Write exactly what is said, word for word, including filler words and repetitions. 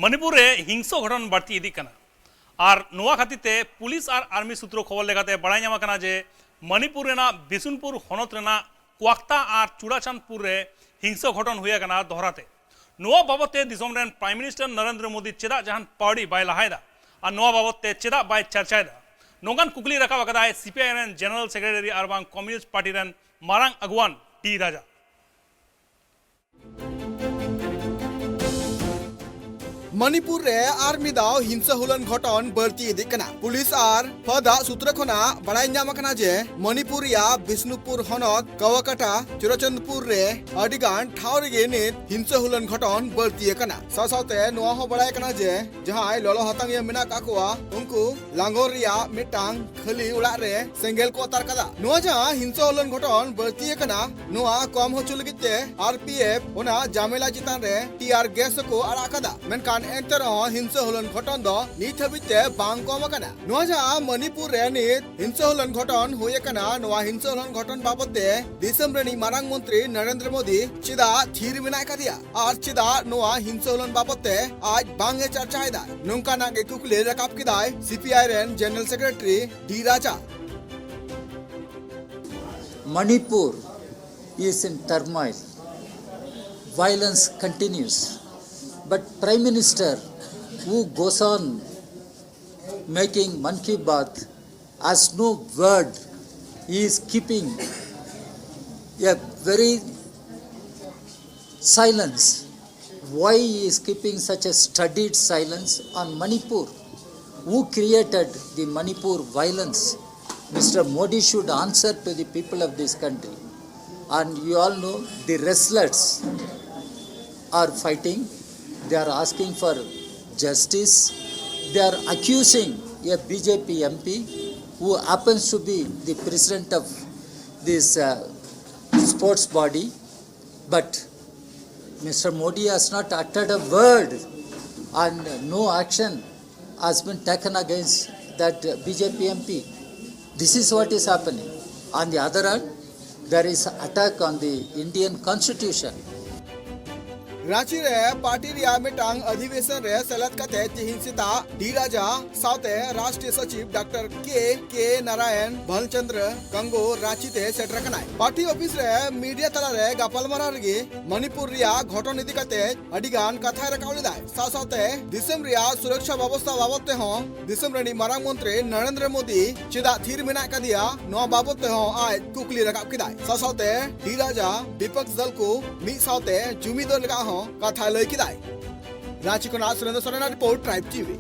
ᱢᱚᱱᱤᱯᱩᱨ ᱨᱮ ᱦᱤᱝᱥᱚ ᱜᱷᱚᱴᱚᱱ ᱵᱟᱹᱲᱛᱤ ᱤᱫᱤᱜ ᱠᱟᱱᱟ᱾ ᱟᱨ ᱱᱚᱣᱟ ᱠᱷᱟᱹᱛᱤᱨ ᱛᱮ ᱯᱩᱞᱤᱥ ᱟᱨ ᱟᱨᱢᱤ ᱥᱩᱛᱨᱚ ᱠᱷᱚᱵᱚᱨ ᱞᱮᱠᱟᱛᱮ ᱵᱟᱲᱟᱭ ᱧᱟᱢ ᱟᱠᱟᱱᱟ ᱡᱮ ᱢᱚᱱᱤᱯᱩᱨ ᱨᱮᱱᱟᱜ ᱵᱤᱥᱱᱩᱯᱩᱨ ᱦᱚᱱᱚᱛ ᱨᱮᱱᱟᱜ ᱠᱚᱣᱟᱠᱛᱟ ᱟᱨ ᱪᱩᱲᱟᱪᱟᱸᱫᱽᱯᱩᱨ ᱨᱮ ᱦᱤᱝᱥᱚ ᱜᱷᱚᱴᱚᱱ ᱦᱩᱭ ᱟᱠᱟᱱᱟ ᱫᱚᱦᱲᱟ ᱛᱮ᱾ ᱱᱚᱣᱟ ᱵᱟᱵᱚᱫ ᱛᱮ ᱫᱤᱥᱚᱢ ᱨᱮᱱ ᱯᱨᱟᱭᱤᱢ ᱢᱤᱱᱤᱥᱴᱟᱨ ᱱᱚᱨᱮᱱᱫᱨᱚ ᱢᱳᱫᱤ ᱪᱮᱫᱟᱜ ᱡᱟᱦᱟᱱ ᱯᱟᱹᱣᱲᱤ ᱵᱟᱭ ᱞᱟᱦᱟᱭᱮᱫᱟ ᱟᱨ ᱱᱚᱣᱟ ᱵᱟᱵᱚᱫ ᱛᱮ ᱪᱮᱫᱟᱜ ᱵᱟᱭ ᱪᱟᱨᱪᱟᱭᱮᱫᱟ, ᱱᱚᱝᱠᱟᱱ ᱠᱩᱠᱞᱤ ᱨᱟᱠᱟᱵ ᱟᱠᱟᱫᱟᱭ ᱥᱤᱯᱤᱟᱭ ᱨᱮᱱ ᱡᱮᱱᱟᱨᱟᱞ ᱥᱮᱠᱨᱮᱴᱟᱨᱤ ᱟᱨ ᱵᱟᱝ ᱠᱚᱢᱭᱩᱱᱤᱥᱴ ᱯᱟᱨᱴᱤ ᱨᱮᱱ ᱢᱟᱨᱟᱝ ᱟᱹᱜᱩᱣᱟᱱ ᱰᱤ ᱨᱟᱡᱟ᱾ ᱢᱚᱱᱤᱯᱩᱨ ᱨᱮ ᱟᱨ ᱢᱤᱫ ᱫᱷᱟᱣ ᱦᱤᱝᱥᱟᱹ ᱦᱩᱞᱟᱹᱱ ᱜᱷᱚᱴᱚᱱ ᱵᱟᱹᱲᱛᱤ ᱤᱫᱤᱜ ᱠᱟᱱᱟ᱾ ᱯᱩᱞᱤᱥ ᱟᱨ ᱯᱷᱟᱹᱫᱟᱜ ᱥᱩᱛᱨᱚ ᱠᱷᱚᱱᱟᱜ ᱵᱟᱲᱟᱭ ᱧᱟᱢ ᱟᱠᱟᱱᱟ ᱡᱮ ᱢᱚᱱᱤᱯᱩᱨ ᱨᱮᱭᱟᱜ ᱵᱤᱥᱱᱩᱯᱩᱨ ᱦᱚᱱᱚᱛ ᱠᱟᱣᱟᱠᱟᱴᱟ ᱪᱩᱨᱟᱪᱟᱸᱫᱽᱯᱩᱨ ᱨᱮ ᱟᱹᱰᱤ ᱜᱟᱱ ᱴᱷᱟᱶ ᱨᱮᱜᱮ ᱱᱤᱛ ᱦᱤᱝᱥᱟᱹ ᱦᱩᱞᱟᱹᱱ ᱜᱷᱚᱴᱚᱱ ᱵᱟᱹᱲᱛᱤ ᱟᱠᱟᱱᱟ᱾ ᱥᱟᱶ ᱥᱟᱶᱛᱮ ᱱᱚᱣᱟ ᱦᱚᱸ ᱵᱟᱲᱟᱭ ᱠᱟᱱᱟ ᱡᱮ ᱡᱟᱦᱟᱸᱭ ᱞᱚᱞᱚ ᱦᱟᱛᱟᱝᱤᱭᱟᱹ ᱢᱮᱱᱟᱜ ᱠᱟᱜ ᱠᱚᱣᱟ, ᱩᱱᱠᱩ ᱞᱟᱸᱜᱚᱨ ᱨᱮᱭᱟᱜ ᱢᱤᱫᱴᱟᱝ ᱠᱷᱟᱹᱞᱤ ᱚᱲᱟᱜ ᱨᱮ ᱥᱮᱸᱜᱮᱞ ᱠᱚ ᱟᱛᱟᱨ ᱠᱟᱫᱟ᱾ ᱱᱚᱣᱟ ᱡᱟᱦᱟᱸ ᱦᱤᱝᱥᱟᱹ ᱦᱩᱞᱟᱹᱱ ᱜᱷᱚᱴᱚᱱ ᱵᱟᱹᱲᱛᱤ ᱟᱠᱟᱱᱟ, ᱱᱚᱣᱟ ᱠᱚᱢ ᱦᱚᱪᱚ ᱞᱟᱹᱜᱤᱫ ᱛᱮ ᱟᱨ ᱯᱤ ᱮᱯᱷ ᱚᱱᱟ ᱡᱟᱢᱮᱞᱟ ᱪᱮᱛᱟᱱ ᱨᱮ ᱴᱤᱭᱟᱨ ᱜᱮᱥ ᱠᱚ ᱟᱲᱟᱜ ᱠᱟᱫᱟ᱾ ᱢᱮᱱᱠᱷᱟᱱ ᱮᱱᱛᱮ ᱨᱮᱦᱚᱸ ᱦᱤᱝᱥᱟᱹ ᱦᱩᱞᱟᱹᱱ ᱜᱷᱚᱴᱚᱱ ᱫᱚ ᱱᱤᱛ ᱦᱟᱹᱵᱤᱡ ᱛᱮ ᱵᱟᱝ ᱠᱚᱢ ᱟᱠᱟᱱᱟ᱾ ᱱᱚᱣᱟ ᱡᱟᱦᱟᱸ ᱢᱚᱱᱤᱯᱩᱨ ᱨᱮ ᱱᱤᱛ ᱦᱤᱝᱥᱟᱹ ᱦᱩᱞᱟᱹᱱ ᱜᱷᱚᱴᱚᱱ ᱦᱩᱭ ᱟᱠᱟᱱᱟ, ᱱᱚᱣᱟ ᱦᱤᱝᱥᱟᱹ ᱦᱩᱞᱟᱹᱱ ᱜᱷᱚᱴᱚᱱ ᱵᱟᱵᱚᱛ ᱛᱮ ᱫᱤᱥᱚᱢ ᱨᱤᱱᱤᱡ ᱢᱟᱨᱟᱝ ᱢᱚᱱᱛᱨᱤ ᱱᱚᱨᱮᱱᱫᱨᱚ ᱢᱳᱫᱤ ᱪᱮᱫᱟᱜ ᱛᱷᱤᱨ ᱢᱮᱱᱟᱭ ᱠᱟᱫᱮᱭᱟ ᱟᱨ ᱪᱮᱫᱟᱜ ᱱᱚᱣᱟ ᱦᱤᱝᱥᱟᱹ ᱦᱩᱞᱟᱹᱱ ᱵᱟᱵᱚᱛ ᱛᱮ ᱟᱡ ᱵᱟᱝ ᱮ ᱪᱟᱨᱪᱟᱭᱮᱫᱟ? ᱱᱚᱝᱠᱟᱱᱟᱜ ᱜᱮ ᱠᱩᱠᱞᱤ ᱨᱟᱠᱟᱵ ᱠᱮᱫᱟᱭ ᱥᱤ ᱯᱤ ᱟᱭ ᱨᱮᱱ general secretary D Raja. Manipur is in turmoil. Violence continues. But Prime Minister, who goes on making Mann Ki Baat, has no word. He is keeping a very silence. Why he is keeping such a studied silence on Manipur? Who created the Manipur violence? Mister Modi should answer to the people of this country. And you all know the wrestlers are fighting. They are asking for justice. They are accusing a B J P M P who happens to be the president of this uh, sports body. But Mister Modi has not uttered a word and no action has been taken against that B J P M P. This is what is happening. On the other hand, there is attack on the Indian Constitution. Ranchi ᱨᱮ party ᱨᱮᱭᱟᱜ ᱢᱤᱫᱴᱟᱝ ᱚᱫᱷᱤᱵᱮᱥᱚᱱ ᱨᱮ ᱥᱮᱞᱮᱫ ᱠᱟᱛᱮ ᱛᱤᱦᱤᱧ ᱥᱮᱛᱟᱜ ᱰᱤ ᱨᱟᱡᱟ ᱥᱟᱶᱛᱮ ᱨᱟᱥᱴᱨᱤᱭᱚ ᱥᱚᱪᱤᱵᱽ doctor ᱠᱮ ᱠᱮ ᱱᱟᱨᱟᱭᱚᱱ ᱵᱷᱟᱱᱪᱚᱸᱫᱽᱨᱚ ᱠᱟᱝᱜᱳ ᱨᱟᱸᱪᱤ ᱛᱮ ᱥᱮᱴᱮᱨ ᱟᱠᱟᱱᱟᱭ᱾ ᱯᱟᱨᱴᱤ ᱚᱯᱷᱤᱥ ᱨᱮ ᱢᱤᱰᱤᱭᱟ ᱛᱟᱞᱟᱨᱮ ᱜᱟᱯᱟᱞᱢᱟᱨᱟᱣ ᱨᱮᱜᱮ ᱢᱚᱱᱤᱯᱩᱨ ᱨᱮᱭᱟᱜ ᱜᱷᱚᱴᱚᱱ ᱤᱫᱤ ᱠᱟᱛᱮ ᱟᱹᱰᱤ ᱜᱟᱱ ᱠᱟᱛᱷᱟᱭ ᱨᱟᱠᱟᱵ ᱞᱮᱫᱟᱭ᱾ ᱥᱟᱶ ᱥᱟᱶᱛᱮ ᱫᱤᱥᱚᱢ ᱨᱮᱭᱟᱜ ᱥᱩᱨᱚᱠᱷᱟ ᱵᱮᱵᱚᱥᱛᱷᱟ ᱵᱟᱵᱚᱫ ᱛᱮᱦᱚᱸ ᱫᱤᱥᱚᱢ ᱨᱤᱱᱤᱡ ᱢᱟᱨᱟᱝ ᱢᱚᱱᱛᱨᱤ ᱱᱚᱨᱮᱱᱫᱨᱚ ᱢᱳᱫᱤ ᱪᱮᱫᱟᱜ ᱛᱷᱤᱨ ᱢᱮᱱᱟᱜ ᱟᱠᱟᱫᱮᱭᱟ, ᱱᱚᱣᱟ ᱵᱟᱵᱚᱫ ᱛᱮᱦᱚᱸ ᱟᱡ ᱠᱩᱠᱞᱤ ᱨᱟᱠᱟᱵ ᱠᱮᱫᱟᱭ᱾ ᱥᱟᱶ ᱥᱟᱶᱛᱮ ᱰᱤ ᱨᱟᱡᱟ ᱵᱤᱯᱚᱠᱥ ᱫᱚᱞ ᱠᱚ ᱢᱤᱫ ᱥᱟᱶᱛᱮ ᱡᱩᱢᱤᱫ ᱞᱟᱹᱜᱤᱫ ᱦᱚᱸ ᱠᱟᱛᱷᱟ ᱞᱟᱹᱭ ᱠᱮᱫᱟᱭ᱾ ᱨᱟᱸᱪᱤ ᱠᱷᱚᱱᱟᱜ ᱥᱩᱨᱮᱱᱫᱨᱚ ᱥᱚᱨᱮᱱᱟᱜ ᱨᱤᱯᱳᱨᱴ, ᱴᱨᱟᱭᱤᱵᱽ ᱴᱤᱵᱷᱤ᱾